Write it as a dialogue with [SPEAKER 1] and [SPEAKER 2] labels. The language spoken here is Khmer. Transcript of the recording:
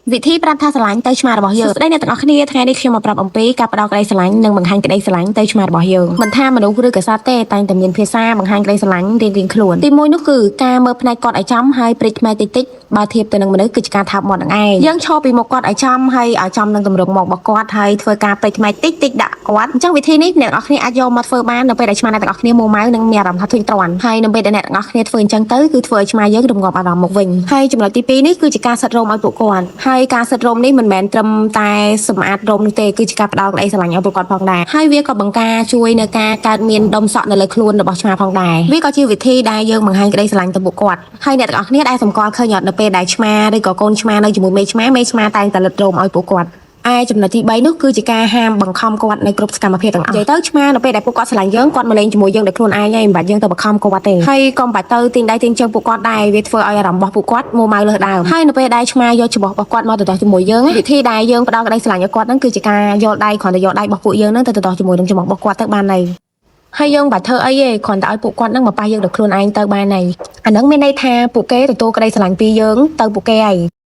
[SPEAKER 1] វិធីប្រាប់ថាស្រឡាញ់ទៅឆ្មារបស់យើងសួស្តីអ្នកទាំងអស់គ្នាថ្ងៃនេះខ្ញុំមកប្រាប់អំពីការផ្ដល់ក្តីស្រឡាញ់និងបង្ហាញក្តីស្រឡាញ់ទៅឆ្មារបស់យើងមិនថាមនុស្សឬក៏សត្វទេតែងតែមានភាសាបង្ហាញក្តីស្រឡាញ់រៀងៗខ្លួនទីមួយនោះគឺការមើលភ្នែកគាត់ឲ្យចំហើយព្រិចភ្នែកតិចតិចបើធៀបទៅនឹងមនុស្សគឺជាការថើបមាត់នឹងឯងយើងឈរពីមុខគាត់ឲ្យចំហើយឲ្យចំនឹងទម្រង់មករបស់គាត់ហើយធ្វើការព្រិចភ្នែកតិចតិចដាក់គាត់អញ្ចឹងវិធីនេះអ្នកទាំងអស់គ្នាអាចយកមកធ្វើបាននៅពេលដែលឆ្មាអ្នកទាំងអស់គ្នាមួម៉ៅនិងមានអារម្មណ៍ថាធុញទ្រាន់ហើយនៅពេលដែលអ្នកទាំងអស់គ្នាធ្វើអញ្ចឹងទៅគឺធ្វើឲ្យឆ្មាយើងរំងាប់អារម្មណ៍មកវិញហើយចំណុចទី2នេះគឺជាការសិតរោមឲ្យពួកគាត់ហើយការសិតរោមនេះមិនមែនត្រឹមតែសម្អាតរោមនោះទេគឺជាការផ្ដល់ក្តីស្រឡាញ់ឲ្យពួកគាត់ផងដែរហើយវាក៏បង្ការជួយនៅការកើតមានដុំសក់នៅលើខ្លួនរបស់ឆ្មាផងដែរវាក៏ជាវិធីដែលយើងបង្ហាញក្តីស្រឡាញ់ទៅពួកគាត់ហើយអ្នកទាំងអស់គ្នាដែលសម្គាល់ឃើញអត់នៅពេលដែលឆ្មាឬក៏កូនឆ្មានៅជាមួយមេឆ្មាមេឆ្មាតែងតែលិតរោមឲ្យពួកគាត់ឯចំណុចទី3នោះគឺជាការហាមបង្ខំគាត់នៅគ្រប់សកម្មភាពទាំងអស់និយាយទៅឆ្មានៅពេលដែលពួកគាត់ស្រឡាញ់យើងគាត់មកលេងជាមួយយើងដោយខ្លួនឯងហើយមិនបាច់យើងទៅបង្ខំគាត់ទេហើយកុំបាច់ទៅទាញដៃទាញជើងពួកគាត់ដែរវាធ្វើឲ្យអារម្មណ៍របស់ពួកគាត់មួម៉ៅលើសដើមហើយនៅពេលដែលឆ្មាយកច្បោះរបស់គាត់មកទៅដោះជាមួយយើងវិធីដែលយើងផ្ដល់ក្តីស្រឡាញ់ឲ្យគាត់ហ្នឹងគឺជាការយកដៃគ្រាន់តែយកដៃរបស់ពួកយើងហ្នឹងទៅទៅដោះជាមួយនឹងច្បោះរបស់គាត់ទៅបានហើយហើយយើងមិនបាច់ធ្វើអីទេគ្រាន់តែឲ្យពួកគាត់ហ្នឹងមកប៉ះយើងដោយខ្លួនឯងទៅបានហើយអាហ្នឹងមានន័យថាពួកគេទទួលក្តីស្រឡាញ់ពីយើងទៅពួកគេហើយ។